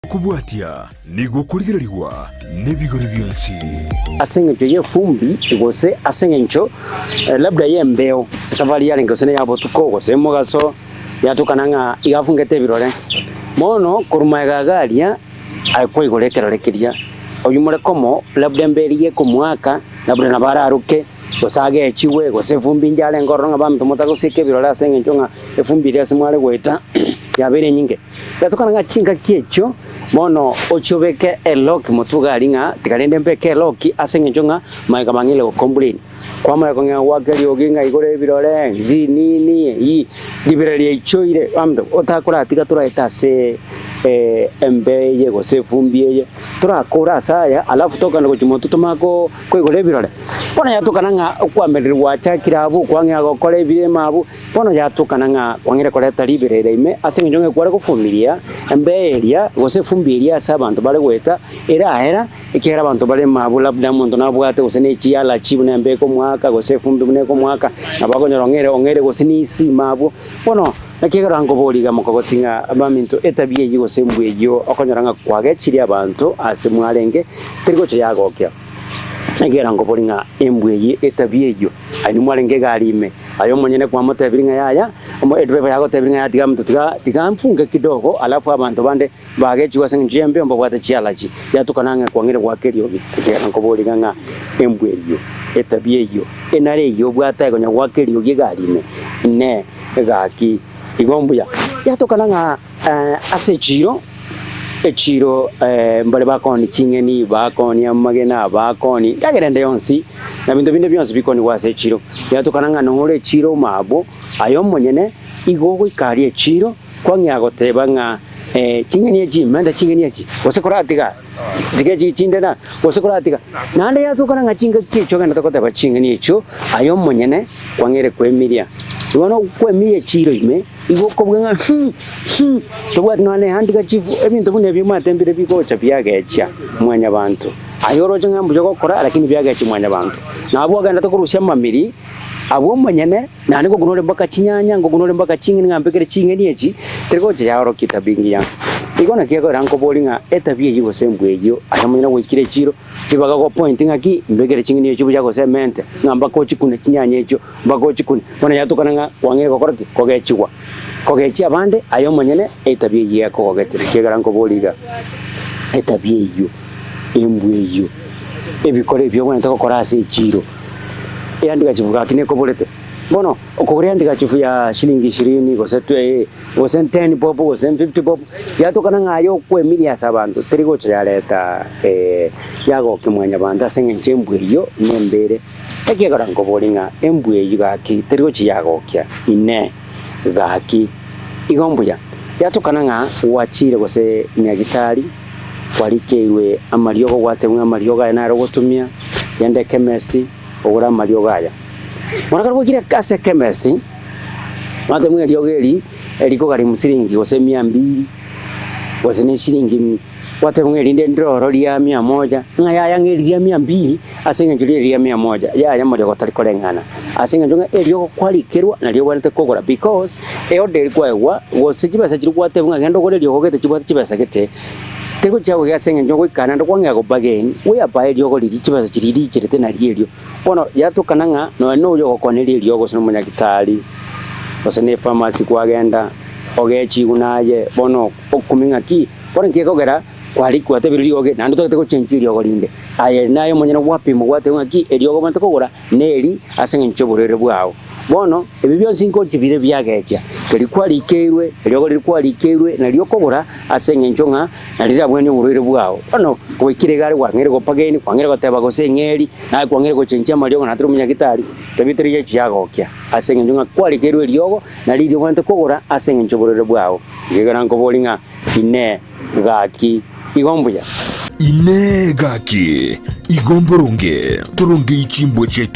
Kobwatia nigo okorigererigwa nebigori bionsi. Ase engencho y'efumbi, gose ase engencho labda y'embeo, esafari yarenge gose neya botuko gose mogaso, yatokana ng'a iga afungete ebirore. Bono korwa magega iga aria, aye kwaigora ekerore keria, oyio more komo labda embeo eria ekomoaka, labda nabo araruke, gose agechigwe, gose efumbi inche arenge ororo ng'a baminto motagoseka ebirore ase engencho ng'a efumbi eria ase mware goeta yabeire enyinge. Yatokana ng'a chingaki echio bono ochie obeke eloki motwe iga aria ng'a tiga rende mbeke eloki ase eng'encho ng'a magega bang'eire gocomplain. Kwamanya kong'ea goaka eriogi ng'a igoro ebirore, nji nini eyii, ribera riaichoire abanto otakoratiga toraete ase embeo eye gose efumbi eye, torakore ase aya alafu tokogenda gochia motwe tomanye ko koigora ebirore. Bono yatokana ng'a okoamererigwa gwachakire abwo kwang'ea gokora ebirema abwo. Bono yatokana ng'a kwang'ire koreta riberera ime, ase engencho ng'a ekware gofumiria embeo eria, gose efumbi eria ase abanto bare goeta, eraera, ekiagera abanto bare mabwo labda omonto nabwate gose ne chialachi buna embeo ekomoaka, gose efumbi buna ekomoaka, nabo akonyora ong'eire ong'eire gose nisima abwo. Bono naki ekero nkoboria iga mokogoti ng'a abaminto etabia eyio gose embwa eyio okonyora ng'a kwagechirie abanto ase mwarenge, teri gocha yagokia. Ekiagera nkoboria ng'a embwa eyio etabia eyio, aye nimwarenge egari ime, aye omonyene kwamotebirie ng'a yaya, omo edriver yagotebirie ng'a yaya tiga monto tiga tiga mfunge kidogo alafu abanto bande bagechigwe ase eng'encho y'embeo mbabwate chialachi, yatukana ng'a kwang'ire goaka eriogi. Ekiagera nkoboria iga ng'a embwa eyio, etabia eyio, enare eyio obwate aye konya goaka eriogi egari ime, inee, gaki igo mbuya? Yatukana ng'a Ase echiiro, echiiro mbare bakoonia ching'eni, bakoonia amagena, bakoonia endagera ende yonsi, na ebinto binde bionsi bikoonigwa ase echiiro. Yatokana ng'a nore echiiro omwabo, aye omonyene igo ogoika aria echiiro, kwang'ea goteba ng'a ching'eni echi, menta ching'eni echi, gose koratiga tiga echi chinde na, gose koratiga. Naende yatokana ng'a chingaki echio ogenderete goteba ching'eni echio, aye omonyene kwang'eire kwemiria. Bono okwemiria echiiro ime. Igo okobua ng'a hum, hum, tobwati nonya ne handkerchief, ebinto buna ebio omanyete mbire bigocha biagechia mwanyabanto. Aye oroche ng'a mbuya ogokora lakini biagechia mwanyabanto. Na abwo ogenderete korusia amamiri, abwo omonyene, naende ngokuna ore mpaka chinyanya, ngokuna ore mpaka ching'eni ng'a mbekere ching'eni echi, teri gocha yaorokia etabia engiya. Igo naki ekogera nkoboria ng'a etabia eyio gose embwa eyio, aye omonyene gwaikire echiro, ribaga gopoint ng'aki, mbekere ching'eni echi buya gose emente, ng'a mpaka ochikune chinyanya echio. Mpaka ochikune. Bono yatokana ng'a kwang'eire gokora ki? Kogechigwa. Kogechia abande, aye omonyene etabia eyio ekogogetia. Ekiagera nkoboria iga, etabia eyio, embwa eyio, ebikora ebio obwenerete gokora ase echiiro, ehandikachifu gaki nekoborete. Bono, okogora ehandikachifu ya shilingi ishirini gose twe gose ten bob gose fifty bob, yatokana ng'a aye okoemiria ase abanto, teri gocha yareta yagokia mwanyabanto ase eng'encho embwa eyio nembere. Ekiagera nkoboria ng'a embwa eyio gaki teri gochia yagokia, Inee! Gaki, igo mbuya yatokana ng'a gwachire gose nyagitari, kwarikeirwe amariogo gwatebwa ng'a amariogo aya naro ogotumia, genda echemist ogore amariogo aya. Bono ekero gwaikire ase echemist, gwatebwa ng'a eriogo eri erikogharimu siringi gose mia mbiri, gose ne eshiringi. Gwateba ng'a erinde ndire oro ria mia moja, ng'a yaya ng'a eri ria mia mbili, ase eng'encho riria ria mia moja, yaya moriogo tari koreng'ana. Ase eng'encho ng'a eriogo kwarikerwa nario obwenerete kogora because, eorder eria kwaegwa, gose chibesa chiria gwatebwa ng'a genda ogore eriogo gete chibwate chibesa gete, terigochia goika ase eng'encho goika naende kwang'ea go bargain, whereby eriogo riria chibesa chiria richerete nario erio. Bono yatokana ng'a nonye na oria ogokoneria eriogo gose na omonyagitari, gose na epharmacy kwagenda, ogechigwa naye, bono okumia ng'aki. Bono inki gekogera kwarikwa tebiri riogi, naende otagete gochenchia eriogo rinde? Aye naye omonyene gwapimwa gwatebwa ng'aki eriogo obwenerete kogora neri ase engencho y'oborwaire bwao. Bono ebi bionsi ngochia bire biagechia, keria kwarikeirwe, eriogo riria kwarikeirwe nario okogora ase engencho ng'a nario rirabwenie oborwaire bwao. Bono gwaikire iga aria kwang'eire gopageni, kwang'eire goteba gose eng'eri, naye kwang'eire gochenchia amariogo naende tori omonyagitari, tebia teri gechi yagokia ase engencho ng'a kwarikeirwe eriogo nario riria obwenerete kogora ase engencho y'oborwaire bwao. Ekero nkoboria ng'a Inee! Gaki, igo mbuya? Inee! Gaki, igo mboronge torongei chimbwa chiaito?